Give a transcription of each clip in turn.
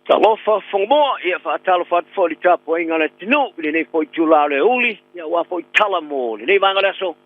Talofa Fogamoa, ia faatalofa atu foi i le tapuaiga a le atunuu i lenei foi itula o le aoauli, ia aua foi tala mo lenei vaega o le aso.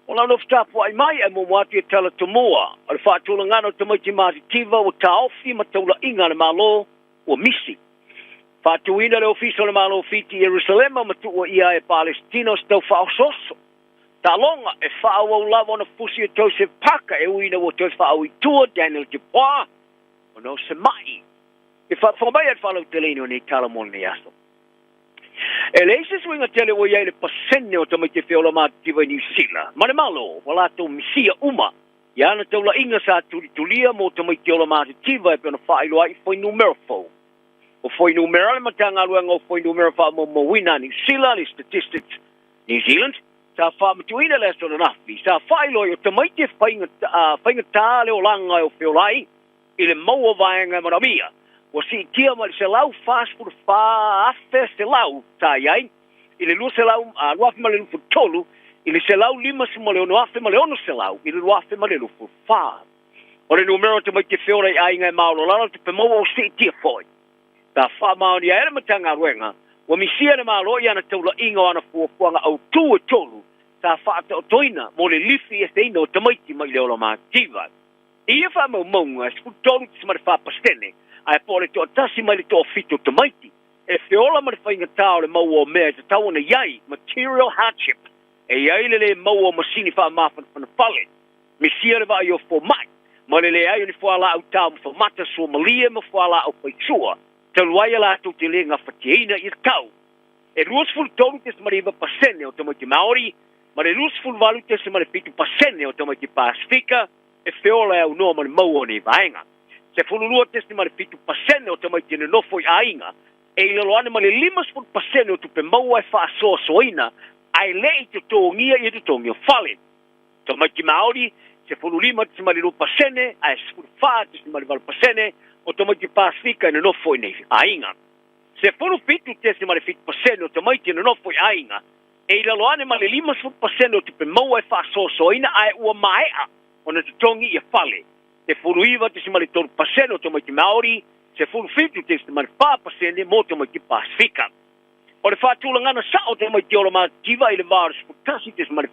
O lau nofo tapuai mai ae muamua atu ia tala tomua o le faatulagana o tamaiti matitiva ua taofi ma taulaiga a le Malo ua misi. Faatuina le Ofisa o le Malo o Fiti i Ierusalema ma tuuaia ai e Palesitina o se tau faaosooso. Taaloga, e faaauau lava ona fusi e Joseph Parker e ui ina ua toe faaui i tua Daniel Dubois ona o se ma'i. E faafofoga mai ai le faalauteleina o nei tala mo lenei aso. E leai se suiga tele ua i ai i le pasene o tamaiti e feola matitiva i Niu Sila ma le Malo ua latou misia uma i ana taulaiga sa tulitulia mo tamaiti ola matitiva e pei ona faailoa ai i fuainumera fou. O fuainumera a le Matagaluega o Fuainumera Faamaumauina a Niu Sila, le Statistics New Zealand, sa faamatuuina le aso ananafi, sa faailoa ai o tamaiti e faigata le olaga e feola ai i le maua vaega e manaomia, ua siitia mai le 144,100 sa i ai i le 2023 i le 156,600 i le 2024. O le numera o tamaiti e feola i aiga e maololalo tupe maua ua siitia foi. Sa faamaonia ai le Matagaluega ua misia le Malo i ana taulaiga o ana fuafuaga autū e tolu sa faataotoina mo le lifi eseina o tamaiti mai le ola mativa. I ia faamaumauga, e 13.4% ae po o le toatasi mai le toafitu o tamaiti e feola ma le faigata o le maua o mea e tatau ona i ai, material hardship, e i ai le lē maua o masini faamafanafana fale, misia le vaai o fomai, ma le leai o ni fualaau taumafa mata suamalie ma fualaau faisua, talu ai a latou te lē gafatiaina ia tau. E 23.9% o tamaiti Māori ma le 28.7% o tamaiti Pasifika e feola e aunoa ma le maua o nei vaega. 12.7% o tamaiti e nonofo i aiga e i lalo ane ma le 50% o tupe maua e faasoasoaina ae le i totogia ia totogi o fale. Tamaiti Māori, 15.2% ae 14.8% o tamaiti Pasifika e nonofo i nei aiga. 17.7% o tamaiti e nonofo i aiga e i lalo ane ma le 50% o tupe maua e faasoasoaina ae ua maea ona totogi ia fale. 19.3% o tamaiti Māori, 17.4% mo tamaiti Pasifika. O le faatulagana sa'o o tamaiti ola matitiva i le va o le 11.7 ma le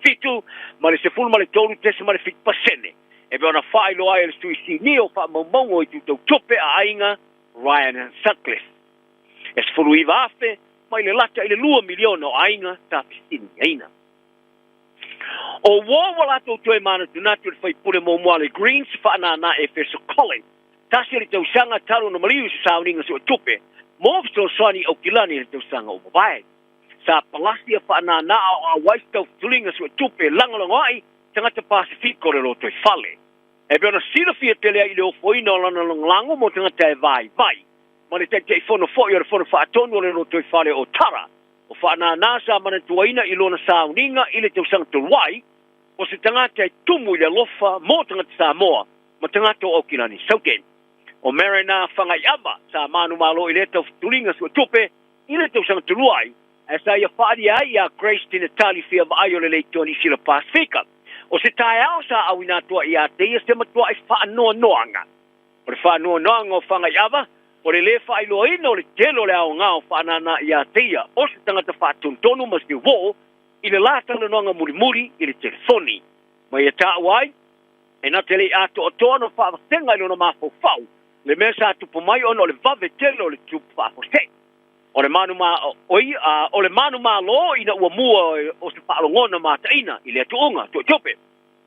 13.7% e pei ona faailoa ai e le Sui Sinia o Faamaumauga o Itu Tau Tupe a Aiga, Ryan Sutcliffe. E 19,000 mai le lata i le 2 miliona o aiga sa fesiligaina. O uo ua latou toe manatunatu i le faipule muamua a le Greens faanānā Efeso Colley, tasi o le tausaga talu ona maliu i se sauniga suetupe mo fesoasoani i Aukilani i le tausaga ua mavae. Sa palasi a faanānā a o auai se taufutuliga suetupe lagolagoaʻi tagata Pasifika o le lotoifale. E pei ona silafia tele ai i le ofoina o lana lagolago mo tagata e vaivai ma le Taitaifono foi o le Fono Faatonu o le Lotoifale o Tara, o Faanānā sa manatuaina i lona sauniga i le tausaga talu ai, o se tagata e tumu i le alofa mo tagata Samoa ma tagata o Aukilani Saute. O Marina Fagaiava sa manumalo i lea taufutuliga suetupe i le tausaga talu ai, ae sa ia faaalia ai iā Grace Tinatali fia vaai o le leitoa Niu Sila Pasefika. O se taeao sa auina atu ai iā te ia se matuaʻi faanoanoaga. O le faanoanoaga o Fagaiava, o le lē faailoaina o le tele o le aoga o Faanana iā te ia o se tagata faatonutonu ma se uō i le la talanoaga mulimuli i le telefoni. Ma ia taua ai, e na te le i atoatoa ona faavasega i lona mafaufau le mea sa tupu mai ona o le vave tele o le tupu faafuasei. O le manu ma, oi, a, o le manumalo ina ua mua o se faalogona mataina i lea tuuga, tuetupe.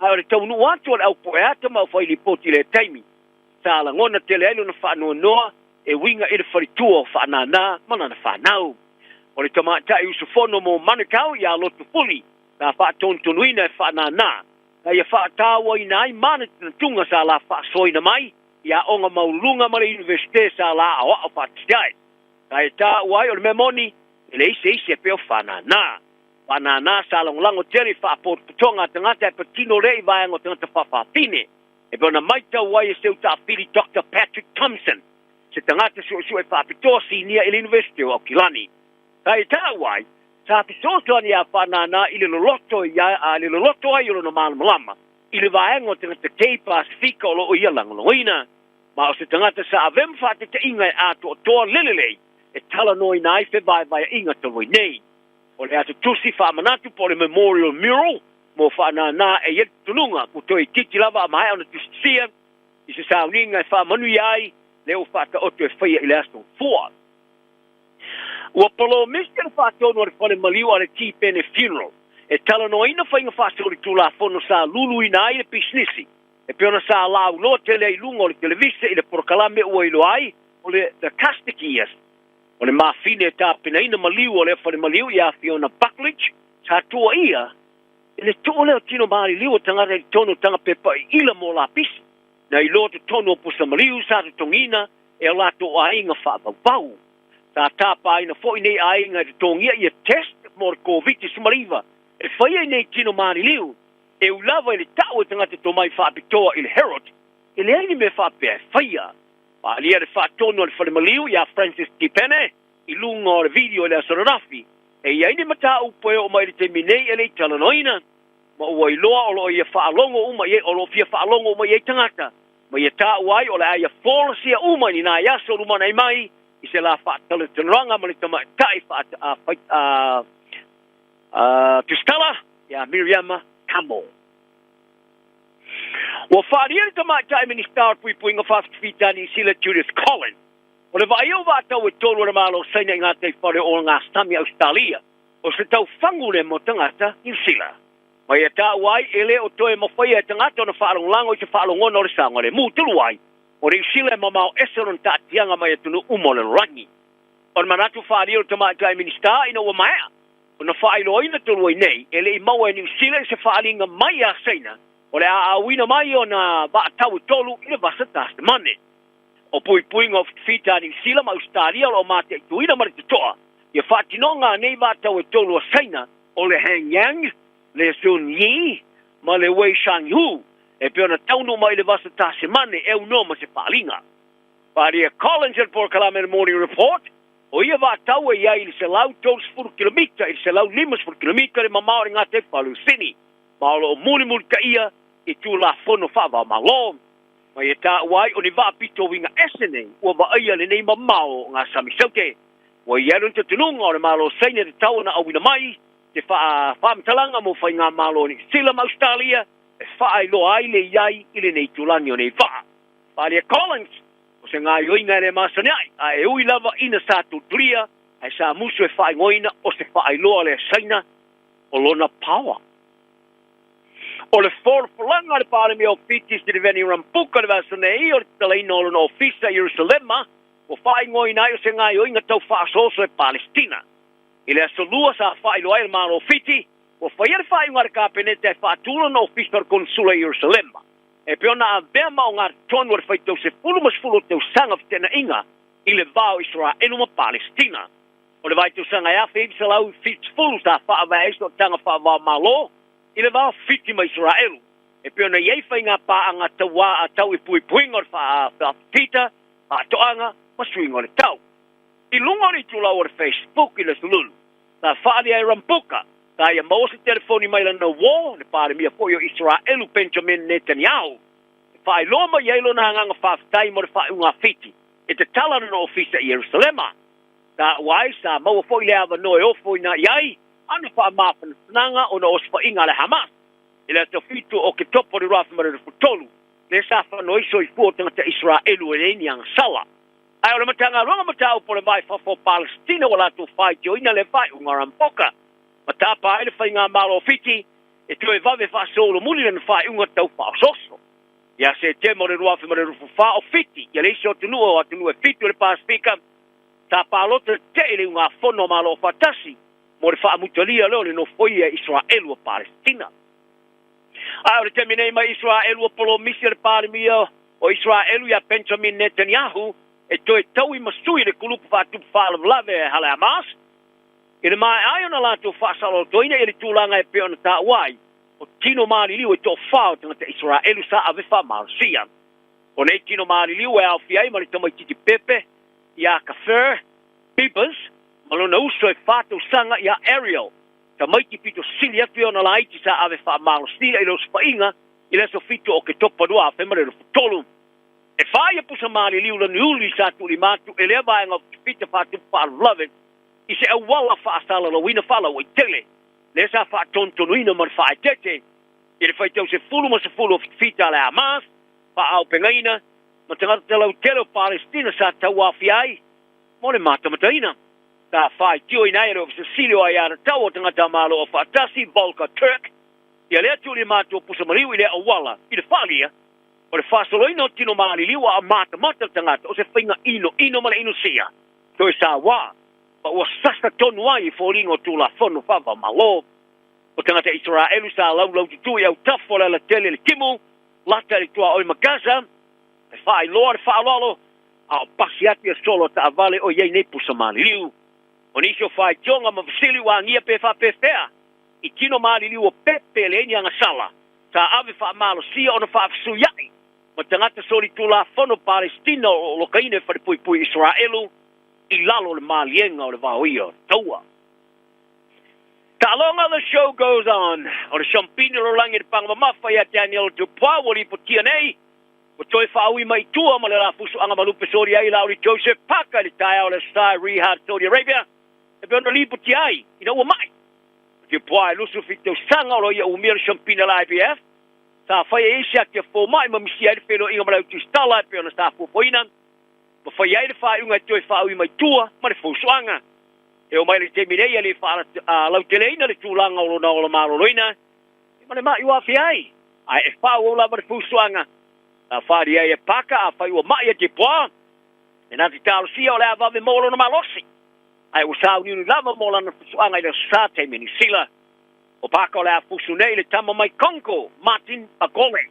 Ae o le taunuu atu o le au poeata ma au fai lipoti i lea taimi, sa lagona tele ai lona faanoanoa e uiga i le faletua o Faanana ma lana fanau. O le tamaitai usufono mo Manukau iā Lotufuli sa faatonutonuina e Faanana, na ia faatauaina ai manatunatuga sa la faasoaina mai i aoga maualuluga ma le Iunivesite sa la aoao faatasi ai. Sa e taua ai o le mea moni, e leai se isi e pei o Faanana. Faanana sa lagolago tele i faapotopotoga a tagata e patino lea i vaega o tagata faafafine, e pei ona maitau ai e seu taafili Doctor Patrick Thompson, se tagata suesue faapitoa sinia i le Iunivesite o Aukilani. Sa e taua ai, sa fesoasoani a Faanana i le loloto i le loloto ai o lona malamalama i le vaega o tagata kei Pasefika o lo o ia lagolagoina. Ma o se tagata sa avea ma fa'ataita'iga e atoatoa le lelei e talanoaina ai fevaevaea'iga talu ai nei. O le ata tusi fa'amanatu po o le memorial mural mo fa'anānā e ia tunuga ua toe itiiti lava a maea ona tusitusia i se sauniga e fa'amanuia ai le ua fa'ata'oto e faia i le aso fua. Ua polomisi le fa'atonu a le fale maliu a le Tipene Funeral e talanoaina faiga fa'asolitulafono sa luluina ai le pisinisi e pei ona sa lauloa tele ai luga o le televise i le polokalame ua iloa ai o le The Casket Years. O le mafine e tapenaina maliu o lea fale maliu iā Fiona Buckledge sa tuuaia i le tuu lea o tino maliliu o tagata i totonu o tagapepa i'ila mo lapisi na iloa totonu o pusa maliu sa totogiina e o latou aiga faavauvau. Sa tapaina fo'i nei aiga e totogia ia test mo le Koviti-19 e faia i nei tino maliliu e ui lava i le ta'u e tagata tomai fa'apitoa i le Herald e leai ni mea fa'apea e faia. Paalia le fa'atonu a le falemaliu iā Francis Tipene i luga o le video i le aso ananafi e iai ni matāupu e oo mai le taimi nei e le'i talanoaina ma ua iloa o lo'o ia fa'alogo uma i o lo'o fia fa'alogo uma i ai tagata ma ia tāua ai o le a ia folasia uma i ni nai aso lumanai mai i se la fa'atalatalanoaga ma le tama'ita'i fa'a tusitala iā Miriama Kamo. Ua fa'alia le tama'ita'i Minista o le Puipuiga Fa'afitafita Niu Sila Judith Collins o le vaaia o va'atau e tolu a le Malo Saina i gataifale o gasami Ausetalia o se taufagu le mo tagata Niu Sila. Ma ia tāua ai e lē o toe mafaia e tagata ona fa'alagolago i se fa'alogona o le saogalēmū tulu ai o Niu Sila e mamao ese lona ta'atiaga mai atunuu uma o le lalolagi. O le manatu fa'alia o le tama'ita'i Minista ina ua maea ona fa'ailoaina tolu ai nei e le'i maua e Niu Sila i se fa'aliga mai iā Saina o le a auina mai ona va'atau e tolu i le vasa Tasemane. O puipuiga o fitafita a Niu Sila ma Ausetalia o lo'o mate'ituina ma le toto'a ia fa'atinoga nei va'atau e tolu a Saina o le Hengyang, le Zun Yi ma le Wei Shanghu e pei ona taunuu mai i le vasa Tasemane e aunoa ma se fa'aliga. Fa'alia Collins i le polokalame le Morning Report o ia va'atau e iai i le 130 kilomita i le 150 kilomita le mamao i le gataifale o Sini ma o lo'o mulimulitaia i tulafono fa'avaomālō. Ma ia tāua ai o ni vaapito uiga ese nei ua vaaia lenei mamao o gasami saute. Ua i ai lona talitonuga o le Malo Saina e tatau ona auina mai se fa'amatalaga mo faigamālo o Niu Sila ma Ausetalia e fa'ailoa ai le iai i lenei tulagi o nei va'a. Fa'alia Collins o se gaioiga e lē masani a'i a e ui lava ina sa tulitulia ae sa musu e fa'aigoaina o se fa'ailoa lea Saina o lona paoa. O le folafolaga a le Palemia o Fiti Sitiveni Rambuka le vaiaso nei o le tatalaina o lona ofisa i Ierusalema ua fa'aigoaina ai o se gaioiga tau fa'asoaso e Palestina. I le aso Lua sa fa'ailoa ai e le Malo o Fiti ua faia le fa'aiuga a le Kapeneta e fa'atū lona ofisa o le Konesula i Ierusalema e pei ona avea ma ogatotonu a le faitau sefulu ma sefulu o tausaga o fete'ena'iga i le va o Isaraelu ma Palestina. O le vaitausaga e 1970 sa fa'avae ai sootaga fa'avaomālō i le va o Fiti ma Isaraelu e pei ona i ai faiga paaga tauā a tau i puipuiga o le fa'afita, fa'ato'aga ma suiga o le tau. I luga o le itulau o le Facebook i le aso Lulu sa fa'alia e Rambuka sa ia maua se telefoni mai lana uō, le Palemia fo'i o Isaraelu Benjamin Netanyahu, e fa'ailoa mai ai lona agaga fa'afetai mo le fa'aiuga a Fiti e tatala lona ofisa i Ierusalema. Taua ai sa maua fo'i le avanoa e ofoina i ai ana fa'amafanafanaga ona o osofaiga a le Hamas i le aso 7 o Oketopa o le 2023 lea sa fano ai soifua o tagata Isaraelu e leai ni agasala. Ae o le Matagaluega Mataupu o le Va i Fafo o Palesitina ua latou faitioina le faaiuga a Rambuka ma tapa ai le faigamalo o Fiti e toe vave fa'asolomuli lana faaiuga tau fa'aosooso. Ia Setema o le 2024 o Fiti ia le isi o atunuu o atunuu e fitu o le Pasefika sa palota te'i le iugafono a Malo Fa'atasi mo le fa'amutalia lea o le nofoia e Isaraelu o Palesitina. Ae o le taimi nei mai Isaraelu ua polomisi a le Palemia o Isaraelu iā Benjamin Netanyahu e toe taui ma sui le kulupu fa'atupu fa'alavelave e hale Hamas i le mae'a ai ona latou fa'asalolotoina ia le tulaga e pei ona tāua ai o tino maliliu e to'afā o tagata Isaraelu sa ave fa'amalosia. O nei tino maliliu e aofia ai ma le tamaititi pepe iā Kfir Bibas ma lona uso e 4 tausaga iā Ariel, tamaiti pito sili atu ia ona laiti sa ave fa'amalosia i le osofa'iga i le aso 7 o Oketopa 2023. E fā ia pusa maliliu laniuli sa tuulima atu e lea vaega o fitafita faatupu faalavelave i se auala faasalalauina faalauaitele lea sa faatonutonuina ma le faaeteete i le faitau 10 ma 10 o fitafita a le Hamas faaaupegaina ma tagata talautele o Palestina sa tauaofia ai mo le matamataina. Sa faitioina ai e le Ofisa Sili o Aiatatau o Tagata Malo Aufaatasi, Volker Turk, ia lea tuulima atu o pusa maliu i lea auala i le faalia o le faasoloina o tino maliliu a o matamata le tagata o se faiga inoino ma le inosia toe sauā ma ua sasa tonu ai i foliga o Tulafono Faava-o-Malo. O tagata Isaraelu sa laulaututu i autafa o le alatele i le timu lata i le tuaoi ma Gaza e faailoa le faaaloalo a o pasi atu ia solo taavale o i ai nei pusa maliliu. O nisi o faitioga ma fesili ua agia pe faapefea i tino maliliu o pepe e leai ni agasala sa ave faamalosia ona faafesuia'i ma tagata solitulafono Palestina o lokaina i falepuipui Isaraelu i lalo o le maliega o le vaoia o le taua. Taaloga. The show goes on. O le siampini o lalolagi i le paga mamafa ia Daniel Dubois ua lipotia nei ua toe faaui mai i tua ma le lafusuaga malupe soli ai Lauli Joseph Parker i le taeao o le Aso Sa i Riyadh, Saudi Arabia, e pei ona lipotia ai ina ua ma'i. O Dubois e 27 tausaga o lo o ia umia le siampina a le IBF sa faia i ai se ati a fomai ma misia ai le feiloaiga ma le autusitala e pei ona sa fuafuaina ma fai ai le faaiuga e toe faaui mai tua ma le fusuaga. E oo mai le taimi nei e le faalauteleina le tulaga o lona ola maloloina ma le ma'i ua aafia ai, ae e faaauau lava le fusuaga. Sa faaalia ai e Parker afai ua ma'i e Dubois e na te talosia o le a vave maua lona malosi, ae ua sauniuni lava mo lana fusuaga i le Aso Sa taimi Niu Sila. O Parker o le a fusu nei le tama mai Congo Martin Bakole.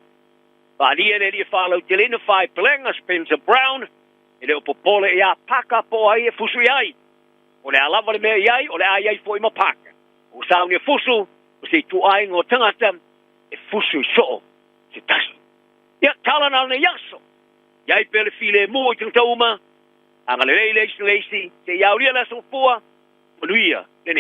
Faaalia e le alii e faalauteleina faaipelega Spencer Brown e le o popole iā Parker po o ai e fusu i ai. O le a lava le mea i ai, o le a i ai foi ma Parker. Ua saunia fusu o se ituaiga o tagata e fusu i soo se tasi. Ia, tala na o lenei aso. I ai pea le filemu i tagata uma, agalelei le isi i le isi, seia aulia le aso mafua, manuia.